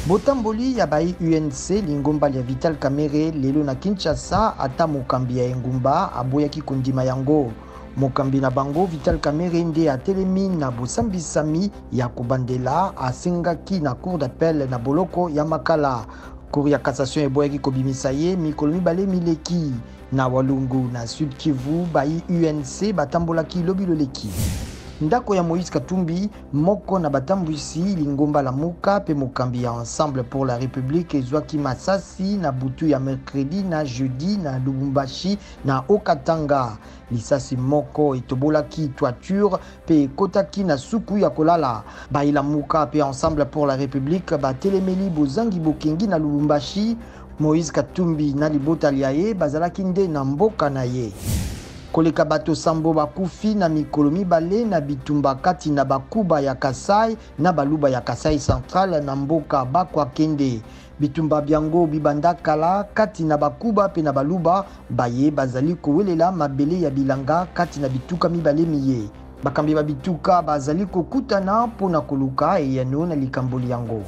Botamboli ya bayi UNC, lingomba lya Vital Kamerhe, lelo na Kinshasa, ata mokambi ya engumba aboyaki kondima yango. Mokambi na bango Vital Kamerhe nde atelemi na bosambisami ya kobandela asengaki na cour d'appel na boloko ya Makala. Cour ya cassation eboyaki kobimisa ye mikolo mibale mileki. Na Walungu, na Sud Kivu, bayi UNC batambolaki lobi loleki. Ndako ya Moïse Katumbi, moko na batambwisi lingomba Lamuka mpe mokambi ya Ensemble pour la Republique, ezwaki masasi na butu ya mercredi na jeudi na Lubumbashi na Haut-Katanga. Lisasi moko etobolaki toiture mpe ekotaki na suku ya kolala. Bayi Lamuka mpe Ensemble pour la Republique batelemeli bozangi bokengi na Lubumbashi. Moïse Katumbi na libota lya ye bazalaki nde na mboka na ye. Koleka bato sambo bakufi na mikolo mibale na bitumba kati na Bakuba ya Kasai na Baluba ya Kasai Central na mboka Bakwakende. Bitumba byango bibanda kala kati na Bakuba mpe na Baluba baye bazali kowelela mabele ya bilanga kati na bituka mibale miye. Bakambi ba bituka bazali kokutana mpo na koluka eyano na likambo lyango.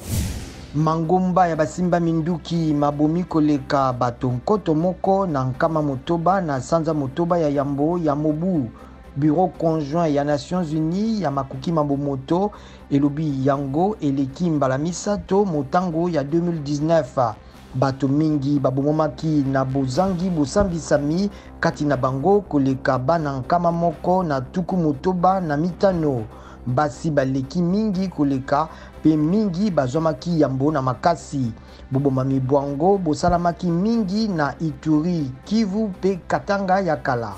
Mangomba ya basimba minduki mabomi koleka bato 1600 na sanza 6 ya yambo ya mobu. Bureau conjoint ya Nations Unies ya makoki ma bomoto elobi yango eleki mbala misato motango ya 2019. Bato mingi babomamaki na bozangi bosambisami, kati na bango koleka bana 165. Basi baleki mingi koleka mpe mingi bazwamaki yambo na makasi. Bobomami bwango bosalamaki mingi na Ituri, Kivu mpe Katanga ya kala.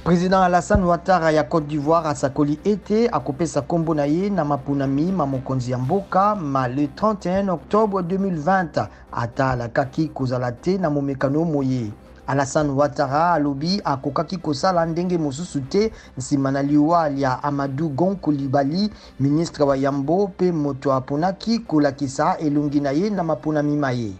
President Alassane Ouattara ya Cote d'Ivoire asakoli ete akopesa kombo na ye na maponami ma mokonzi ya mboka ma le 31 octobre 2020, ata alakaki kozala te na momekano moye. Alassane Ouattara alobi akokaki kosala ndenge mosusu te nsima na liwa lya Amadou Gon Coulibaly, ministre wa yambo mpe moto aponaki kolakisa elongi na ye na maponami maye.